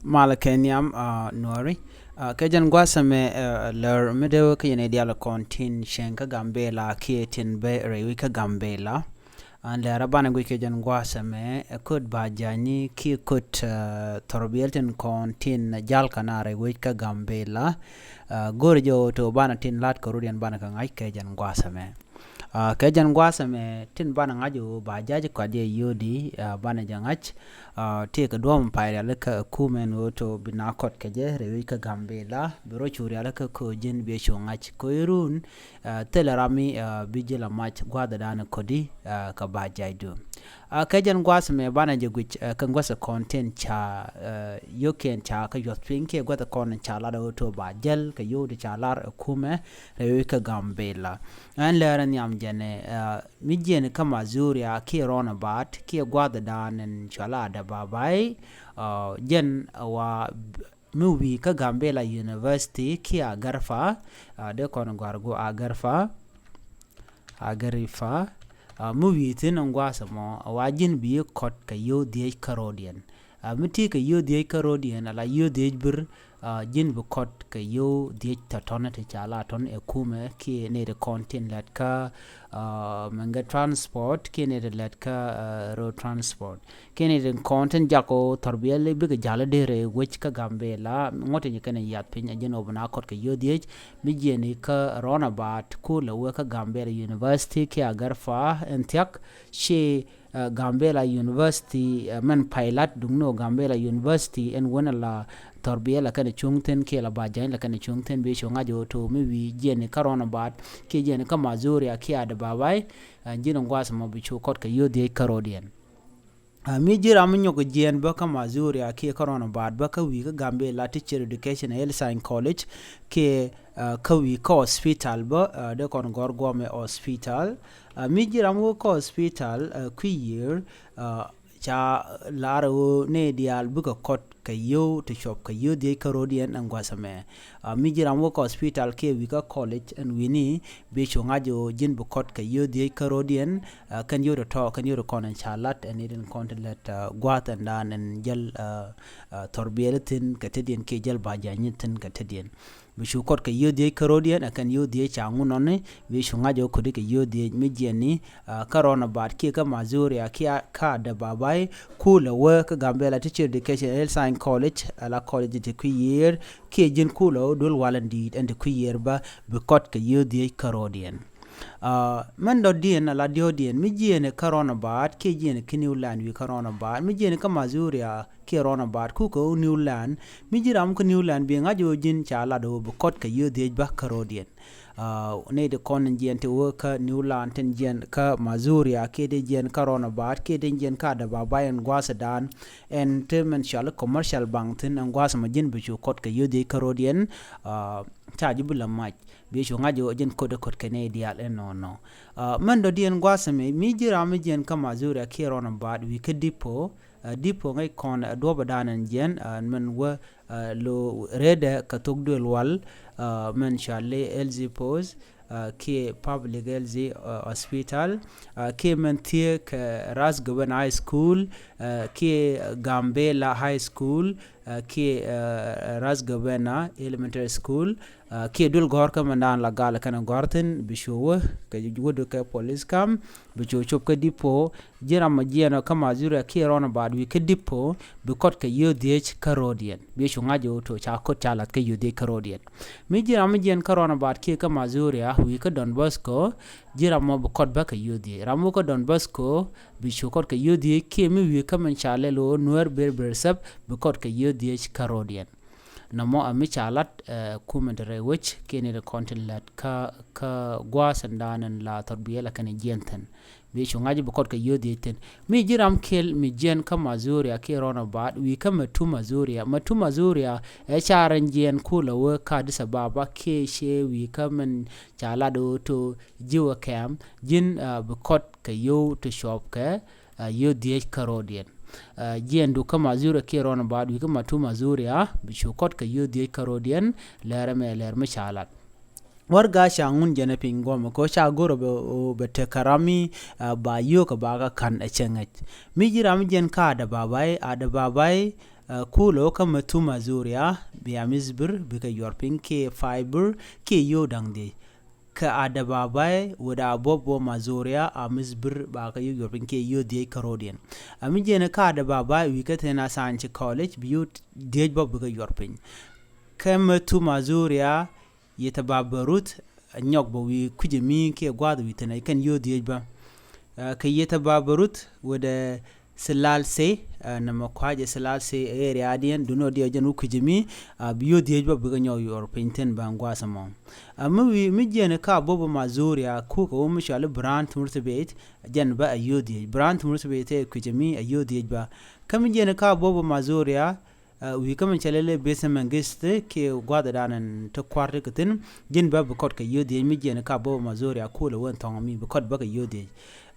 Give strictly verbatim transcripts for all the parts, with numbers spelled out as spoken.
Malɛ kɛ nhiam, ah, Nuɔri. Ah, kɛ jɛn gua̱a̱th ɛmɛ, ah, lär mi dee wä kä yɛn i̱ diaal kɔn tin cieŋ kä Gambɛla kiɛ tin bä rɛy wec kä Gambɛla. An lɛr a banɛ guic kɛ jɛn gua̱a̱th ɛmɛ, ɛ, kot ba ja̱ny kiɛ kot, ah, thɔrbiɛl tin kɔn tin jal kɛ na rɛy wec kä Gambɛla. Ah, go̱rɛ jɛ ɣöö to banɛ tin la̱t kɛ rut yɛn banɛ kɛ ŋa̱c kɛ jɛn gua̱a̱th ɛmɛ. Ah, kɛ jɛn gua̱a̱th ɛmɛ tin banɛ ŋa̱c ɣöö ba ja̱c kɔat jɛ yio̱o̱di, ah, banɛ jɛ ŋa̱c. Ah, tëëkɛ duɔ̱ɔ̱p pay rialikä kumɛn ɣöö to bi na kɔt kɛ jɛ rɛy wec kä Gambɛla, bi rɔ cu rialikä kɛ ɣöö ji̱n bi cu ŋa̱c kɛ ɣöö irun, ah, thilɛ ram mi, ah, bi ji̱ la mac gua̱a̱th ɛ da̱a̱n kɔdi, ah, kɛ ba ja̱cdu. Ah, kɛ jɛn gua̱a̱th ɛmɛ banɛ jɛ guic, ah, kɛ gua̱th ɛ kɔn tin ca, ah, yio̱kiɛn ca kɛ yuɔth piny kiɛ gua̱th ɛ kɔn ca lat ɣöö to ba jäl kɛ yio̱o̱di ca lar ɛ kumɛ rɛy wec kä Gambɛla. Ɛn lɛr ɛ nhiam jɛn ɛ, ah, mi jiɛn kä Mazuria kiɛ runabout kiɛ gua̱th ɛ da̱a̱n ɛn cɔal a Addababei, ah, jɛn ɛ wa mi wi̱i̱ kä Gambɛla University kiɛ Agarfa, ah, dee kɔn gɔ̱a̱r gu Agarfa, Agarfa, ah, mi wi̱i̱ thi̱n ɛn gua̱a̱th ɛmɔ ɛ wa ji̱n bi kɔt kɛ yio̱w dhiec kä rɔɔdiɛn. Ah, mi ti kɛ yio̱w dhiec kä rɔɔdiɛn ala yio̱w dhiec bir, ah, ji̱n bi kɔt kɛ yio̱w dhiec tɔ̱tɔ̱n ti ca la tɔ̱n ɛ kumɛ kiɛ nɛy ti kɔn tin lät kä, ah, mɛŋgɛ transport kiɛ nɛy ti lät kä, ah, road transport. Kiɛ nɛy ti kɔn tin jak ɣöö thɔrbiɛl bikɛ ja̱l dee rɛy wec kä Gambɛla, ŋuɔ̱t in kɛn yath piny ɛ ji̱n ɣöö bi na kɔt kɛ yio̱w dhiec, mi jiɛni kä runabout kulɛ wee kä Gambɛla University kiɛ Agarfa ɛn thia̱k, ci, ah, Gambɛla University, ah, mɛn pay lat duŋni ɣöö Gambɛla University ɛn wen ala thɔrbiɛl la kɛn cuŋ thi̱n kiɛ la ba ja̱ny la kɛn cuŋ thi̱n bi cu ŋa̱c ɣöö to mi wi̱i̱ jiɛni kä runabout kiɛ jiɛni kä Mazuria kiɛ Addababei, ah, ji̱n ɛn gua̱a̱th ɛmɔ bi cu kɔt kɛ yio̱w dhiec kä rɔɔdiɛn. Ah, mi ji̱ ram mi nyɔk jiɛn bä kä Mazuria kiɛ kä runabout bä kä wi̱i̱ kä Gambɛla Teacher Education Health Science College kiɛ, ah, kä wi̱i̱ kä hospital bä, ah, dee kɔn gɔ̱r guɔmɛ hospital. Ah, mi ji̱ ram wä kä hospital, ah, kui̱ yiër, ah, ca lar ɣöö nɛy diaal bikɛ kɔt kɛ yio̱w ti cuɔp kɛ yio̱w dhiec kä rɔɔdiɛn ɛn gua̱th ɛmɛ. Ah, mi ji̱ ram wä kä hospital kiɛ wi̱i̱ kä college ɛn wi̱ni bi cu ŋa̱c ɣöö ji̱n bi kɔt kɛ yio̱w dhiec kä rɔɔdiɛn, ah, kɛn yio̱w tɔ̱tɔ̱ kɛn yio̱w kɔn ɛn ca lat ɛn i̱ tin kɔn ti lät, ah, gua̱a̱th ɛn da̱a̱n ɛn jäl, ah, ah, thɔrbiɛl thi̱n kɛ tetdiɛn kiɛ jäl ba ja̱ny thi̱n kɛ tetdiɛn. Bi cu kɔt kɛ yio̱w dhiec kä rɔɔdiɛn ɛ kɛn yio̱w dhiec ca ŋun nɔni bi cu ŋa̱c ɣöö kɔt kɛ yio̱w dhiec mi jiɛni, ah, kä runabout kiɛ kä Mazuria kiɛ kä Addababei kulɛ wee kä Gambɛla Teacher Education Health Science College ala college ti kui̱ yiër kiɛ ji̱n kulɛ wee duël wal ɛn di̱i̱t ɛn ti kui̱ yiër bä bi kɔt kɛ yio̱w dhiec kä rɔɔdiɛn. Ah, mɛn dɔ̱diɛn ala diɔ̱ɔ̱diɛn mi jiɛni kä runabout kiɛ jiɛni kä New Land wi̱i̱ kä runabout mi jiɛni kä Mazuria kiɛ runabout kukɛ wä New Land. Mi ji̱ ram kä New Land bi ŋa̱c ɣöö ji̱n ca lat ɣöö bi kɔt kɛ yio̱w dhiec bä kä rɔɔdiɛn. Ah, nɛy ti kɔn jiɛn ti wä kä New Land tin jiɛn kä Mazuria kiɛ ti jiɛn kä runabout kiɛ ti jiɛn kä Addababei ɛn gua̱a̱th ɛ da̱a̱n ɛn ti mɛn cɔal i̱ Commercial Bank thi̱n ɛn gua̱a̱th ɛmɔ ji̱n bi cu kɔt kɛ yio̱w dhiec kä rɔɔdiɛn. Ah, ca ji̱ bi la mac bi cu ŋa̱c ɣöö ji̱n kɔt ɛ kɔt kɛ nɛy diaal ɛnɔnɔ. Ah, mɛn dɔ̱diɛn gua̱a̱th ɛmɛ mi ji̱ ram mi jiɛn kä Mazuria kiɛ runabout wi̱i̱ kä Dipo, ah, Dipo ŋäc kɔn, ah, duɔ̱ɔ̱p ɛ da̱a̱n ɛn jiɛn, ah, mɛn wä, ah, lo rɛɛdɛ kɛ thok duël wal, ah, mɛn cɔal i̱ L G Post, ah, kiɛ Public L G, ah, Hospital, ah, kiɛ mɛn thiee kɛ Ras Goben High School, ah, kiɛ Gambela High School, ah, kiɛ, ah, Ras Goben Elementary School, ah, kiɛ duël gɔ̱rkä mɛn da̱a̱n la gal kɛn gɔ̱r thi̱n bi cu wä kɛ wädu kɛ police camp bi cu cop kä Dipo. Ji̱ ram mɔ jiɛɛn ɔ kä Mazuria kiɛ runabout wi̱i̱ kä Dipo bi kɔt kɛ yio̱w dhiec kä rɔɔdiɛn. Bi cu ŋa̱c ɣöö to ca kɔt ca la̱th kä yio̱w dhiec kä rɔɔdiɛn. Mi ji̱ ram mɔ jiɛɛn kä runabout kiɛ kä Mazuria wi̱i̱ kä Don Bosco, ji̱ ram mɔ bi kɔt bä kɛ yio̱w dhiec. Ram mɔ kä Don Bosco bi cu kɔt kɛ yio̱w dhiec kiɛ mi wi̱i̱ kä mɛn ca lɛl ɣöö Nuɛr Ber Ber Sɛp bi kɔt kɛ yio̱w dhiec kä rɔɔdiɛn. Nɔmɔ ɛ mi ca lat, eh, kumɛ ti rɛy wec kiɛ ni ti kɔn tin lät kä, kä gua̱a̱th ɛn da̱a̱n ɛn la thɔt biɛl ɛ kɛn jiɛn thi̱n. Bi cu ŋa̱c bi kɔt kɛ yio̱w dhiec thi̱n. Mi ji̱ ram kɛl mi jiɛn kä Mazuria kiɛ runabout wi̱i̱ kä Matu Mazuria. Matu Mazuria ɛ ca rɛn jiɛn kulɛ wee kä Addis Ababa kiɛ ciɛ wi̱i̱ kä mɛn ca lat ɣöö to ji̱ wä kɛm ji̱n, ah, bi kɔt kɛ yio̱w ti cuɔp kɛ, ah, yio̱w dhiec kä rɔɔdiɛn. Ah, jiɛn du kä Mazuria kiɛ runabout wi̱i̱ kä Matu Mazuria bi cu kɔt kɛ yio̱w dhiec kä rɔɔdiɛn. Lɛr ɛmɛ lɛr mi ca lat. Wär ga̱a̱c ca ŋun jɛn ɛ piny guɔmɛ kɛ ɣöö ca go̱r ɛ bɛ, ɛ bɛ tekɛ ram mi, ah, ba yio̱w kɛ ba kä ka̱n ɛ cɛ ŋäc. Mi ji̱ ram mi jiɛn kä Addababei, Addababei, Ɛ, kulɛ wä kä Methu Mazoria, bia mi sibir bikɛ yuɔr piny kiɛ fiber kiɛ yio̱w da̱ŋ dhiec. Kä Addababie wut a buɔ̱p wä Mazoria a mi sibir ba kɛ yio̱w yuɔr piny kiɛ yio̱w dhiec kä ro̱diɛn. Ɛ, mi jiɛn kä Addababie wi̱i̱ kä thi̱n a Science College bi yio̱w dhiec bä bikɛ yuɔr piny. Kä Methu Mazoria Yetɛ Baba Ruth, ɛ, nyɔk bä wi̱i̱ kui̱cä mi kiɛ gua̱a̱th wi̱i̱ thi̱n ɛ kɛn yio̱w dhiec bä. Ɛ, kɛ Yetɛ Baba Ruth wut ɛ Silassey, ɛ, nɛmɛ kua̱cɛ Silassey area diɛn, duŋni ɔ diɛ jɛn wä kui̱cä mi, ɛ, bi yio̱w dhiec bä bikɛ nyɔk yuɔr piny thi̱n bä gua̱a̱th ɛmɔ. Ɛ, mi wi̱i̱, mi jiɛn kä a buɔ̱p wä Mazoria, kukɛ wä mi cɔal i̱ Brant Murtabit, jɛn bä ɛ yio̱w dhiec. Brant Murtabit ɛ kui̱cä mi ɛ yio̱w dhiec bä. Kä mi jiɛn kä a buɔ̱p wä Mazoria, ɛ, wi̱i̱ kä mi cɛ lɛl i̱ Beit Mengistu kiɛ gua̱a̱th ɛ da̱a̱n ɛn ti kua̱r ti kɛ thi̱n, ji̱n bä bi kɔt kɛ yio̱w dhiec mi jiɛn kä a buɔ̱p wä Mazoria kulɛ wä ɛn thɔŋ mi bi kɔt bä kɛ yio̱w dhiec.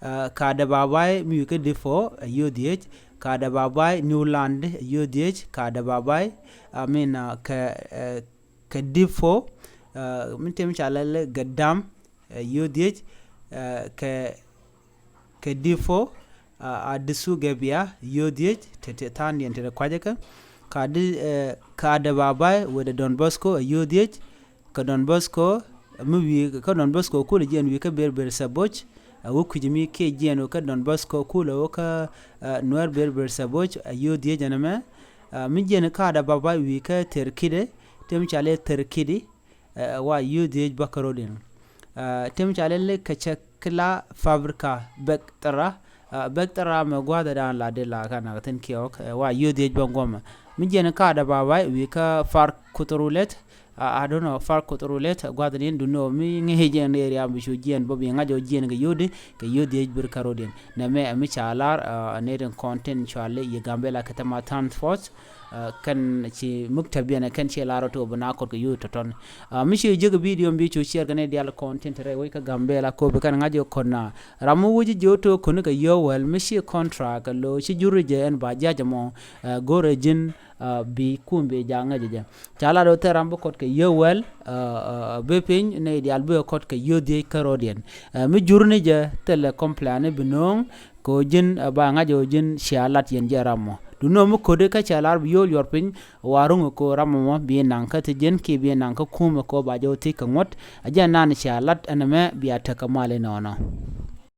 Ɛ, kä Addababie mi wi̱i̱ kä Difo ɛ yio̱w dhiec, kä Addababie Newland ɛ yio̱w dhiec, kä Addababie, I mean, ɛ, kɛ, ɛ, kɛ Difo, ɛ, mi tëë mi ca lɛl i̱ Gedaim, ɛ yio̱w dhiec, ɛ, kɛ, kɛ Difo, ɛ, Adisu Gebiya yio̱w dhiec, te, te tha̱a̱ŋdiɛn te kua̱cä kä. Kä Adi, ɛ, kä Addababie wut ɛ Don Bosco ɛ yio̱w dhiec, kä Don Bosco, ɛ, mi wi̱i̱ kä Don Bosco kulɛ jiɛn wi̱i̱ kä Berber Saboch, ɛ, wä kui̱cä mi kiɛ jiɛn wä kä Don Bosco kulɛ wä kä, ɛ, Nuer Berber Saboch ɛ yio̱w dhiec ɛn ɛmɛ. Ɛ, mi jiɛn kä Addababie wi̱i̱ kä Terkide, tëë mi ca lɛl i̱ Terkidi, ɛ, wa yio̱w dhiec bä kä ro̱diɛn. Ɛ, tëë mi ca lɛl i̱ kɛ cɛ kila fabrika bɛk thera, ɛ, bɛk thera mɛ gua̱a̱th ɛ da̱a̱n la dee la kä nak thi̱n kiɛ ɣɔk, ɛ, wa yio̱w dhiec bä guɔmɛ. Mi jiɛn kä Addababie wi̱i̱ kä Far Kuthrulet, ɛ, I don't know, Far Kuthrulet, ɛ, gua̱a̱th ɛ diɛn duŋni ɔ mi ŋi̱i̱c ɛn area mi cu jiɛn bä bi ŋa̱c ɔ jiɛn kɛ yio̱w di, kɛ yio̱w dhiec bir kä ro̱diɛn. Nɛmɛ ɛ mi ca lar, ɛ, nɛy tin kɔn tin cɔal i̱ Ugambella Katama Town Force, ɛ, kɛn ci muktabiɛn ɛ kɛn ci lar ɔ ti ɔ bi na kɔt kɛ yio̱w tɔ̱tɔ̱n. Ɛ, mi ci jiäk video mi bi cu share kɛ nɛy diaal kɔn tin te rɛy wec kä Gambella kop bi kɛn ŋa̱c ɔ kɔn na. Ram mi wec ji̱ ɔ ti ɔ kɔn kɛ yio̱w wäl mi ci contract kɛ lo̱ ci jur jɛ ɛn ba ja̱c ɛmɔ, ɛ, go̱rɛ ji̱n, ɛ, bi kum bi ja̱ ŋäc jɛ. Ca lat ɔ thil ram bi kɔt kɛ yio̱w wäl, ɛ, ɛ, bi piny nɛy diaal bi kɔt kɛ yio̱w dhiec kä ro̱diɛn. Ɛ, mi jur ni jɛ thilɛ complain bi no̱o̱ŋ, kɛ ɣöö ji̱n, ɛ, ba ŋa̱c ɣöö ji̱n cia lat yɛn jɛ ram mɔ. Duŋni ɔ mi ko̱di kä cia lar bi yio̱w yuɔr piny, wa ruŋ kɛ ɣöö ram mɔ bi naŋ kä thi̱ ji̱n kiɛ bi naŋ kä kumɛ kɛ ɣöö ba jɛ wä thi̱c kɛ ŋuɔ̱t. Ɛ jɛn nan cia lat ɛn ɛmɛ bia tekɛ mal inɔnɔ.